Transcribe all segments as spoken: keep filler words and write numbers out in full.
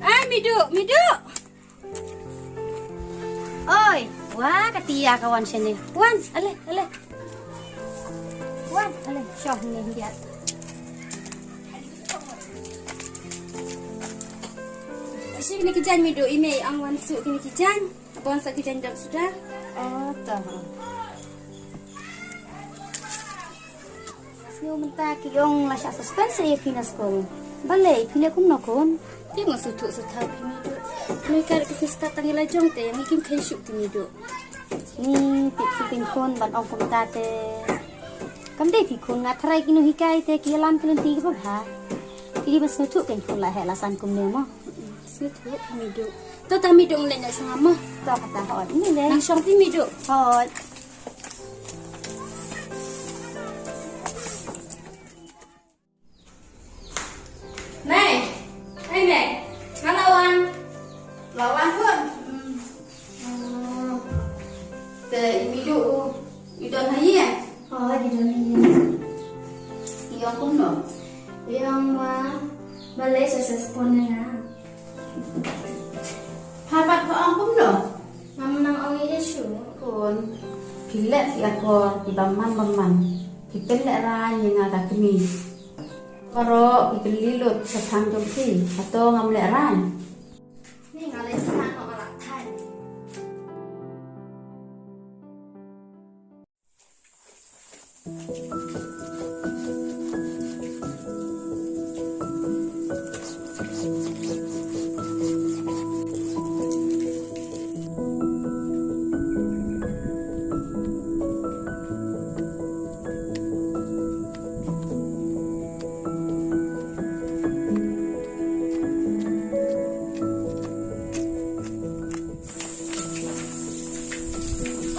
Ai, Midu, Midu. Oi, wa ka Tia ka wan shane. Wan, ale, ale. Wan, ale, shoh ne hiat. Shi kini ki jan Midu, i mei ang wan su kini ki jan. Bon sa ki jan dam suda. Oh, ta. Sngewbha mynta ki ong la shah suspend sa ïa phi na skul. Balei phi leh kumno khun? Te nga sngewthuh sngewthuh phi Midu. Ngi ka ki sngewthuh tang ïa la jong te ngi kim khein shuh phi Midu. Ni tip phi pyn khun ban ong kumta te. Kam dei phi khun nga tharai ki nonghikai te ki ïalam ki lynti kiba bha. Ki dei ban sngewthuh pyn khun la heh la san kumne mo. Sngewthuh phi Midu. To ta Midu ngi leit noh sha nga mo. To kata hooid. Ni le. Nang shong phi Midu. Hooid. Mei. Hei Mei. Nga la wan. La wan khun. Hmm. Hmm. Te i Midu u i don ha ïing? Oh, i don ha ïing. I ong kumno? I ong ba balei sa suspend ïa nga. Pha pat pha ong kumno? Ngam nang ong ïa shuh. Khun, phi leh phi akor phi bymman bymman. Phi pynlehrain ïa nga ka kmie. Baroh ki kylli lut shaphang jong phi. Hato ngam lehrain? Ni nga leh shaphang nga la thait.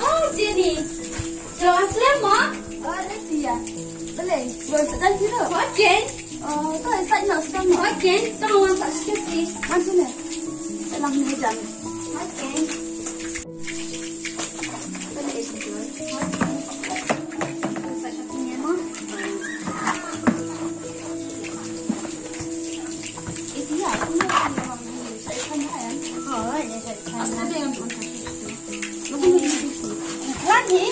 Oh, Jenny. Hello, Aslam, ma? Oh, Alexia. Balei? Wan sa dan kira. Okay. Oh, to sa ina sa dan. Okay, to wan sa sikit. Wan sini. Salam ni jam. Okay. Balei sa dan? Okay. Sa sikit ni, ma. Iti ya, aku nak. Oh, ya, ya. Lagi?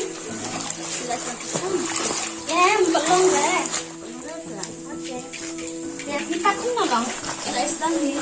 Ya, belum deh. Oke. Ya, kita pun nolong. Kita sedang di.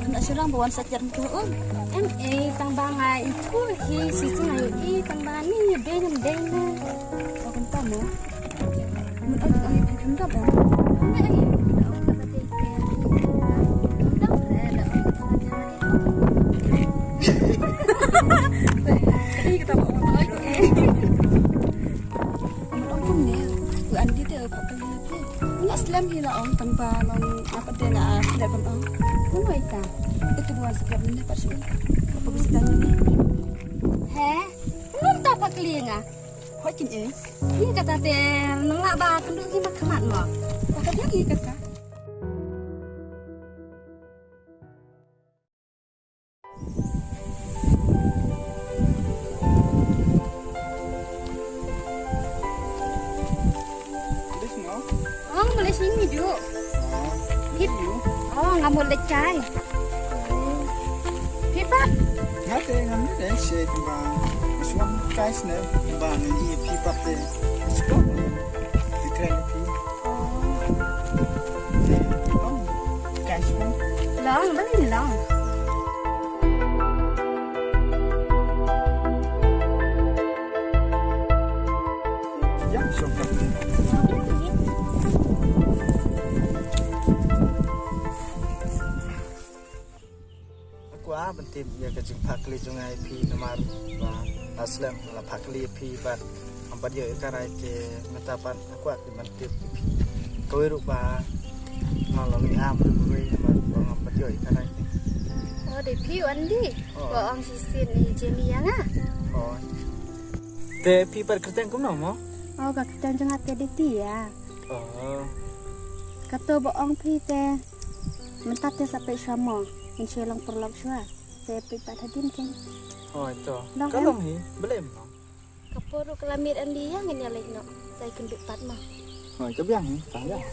Na sirang bawan sa tiar tu. Em, eh, tang ba nga i ku hi si si nga i tang ba ni be nem be na. Akan tamu. Mun on on i pun dap ya. Ni ai. Kali kita bawa. Mun on pun ni. Ku andi te apa kali. Nga slem hi la ong tang ba long apa de nga slem ban ong. Mun oi ta. Itu buat slem ni pas. Apa bisa tanya ni? He? Mun ta pakli nga. Hoi kin eh. Hi kata te nang la ba kendu hi mak khmat mo. Apa dia hi kata? This no? Oh, boleh sini ju. Hip. Oh, nggak boleh cai. Hip apa? Ngate ngam ne de she kumba. Maswang kai sne kumba ne i hip hip te. Spo. Ikren pi. Long, bali long. Yang shongkap. Nga kwah ban tip ïa ka jingpakli jong nga ïa phi namar ba nga slem la pakli ïa phi bad ngam pat ïoh ïa ka rai te mynta pat nga kwah ban tip ïa phi. Kawei ruh ba nga long ïa am ruh ruh namar ba ngam pat ïoh ïa ka rai te. Oh, dei phi u Andy. Oh. Ba ong shisien i Jenny ïa nga. Oh. Te phi pat kyrteng kumno mo? Oh, ka kyrteng jong nga te Diti ïa. Oh. Kato ba ong phi te mynta te sa peit sha mo. Ngin sa long paralok shuwa. Sa peit pat hadien ken. Oh, ito. Long ka em? Long hi, balei mo? Ka por ruh ka la miet Andy ïa ngin ïa leit noh. Sa ïa kynduh pat mo. Oh, ka biang hi, ta biang.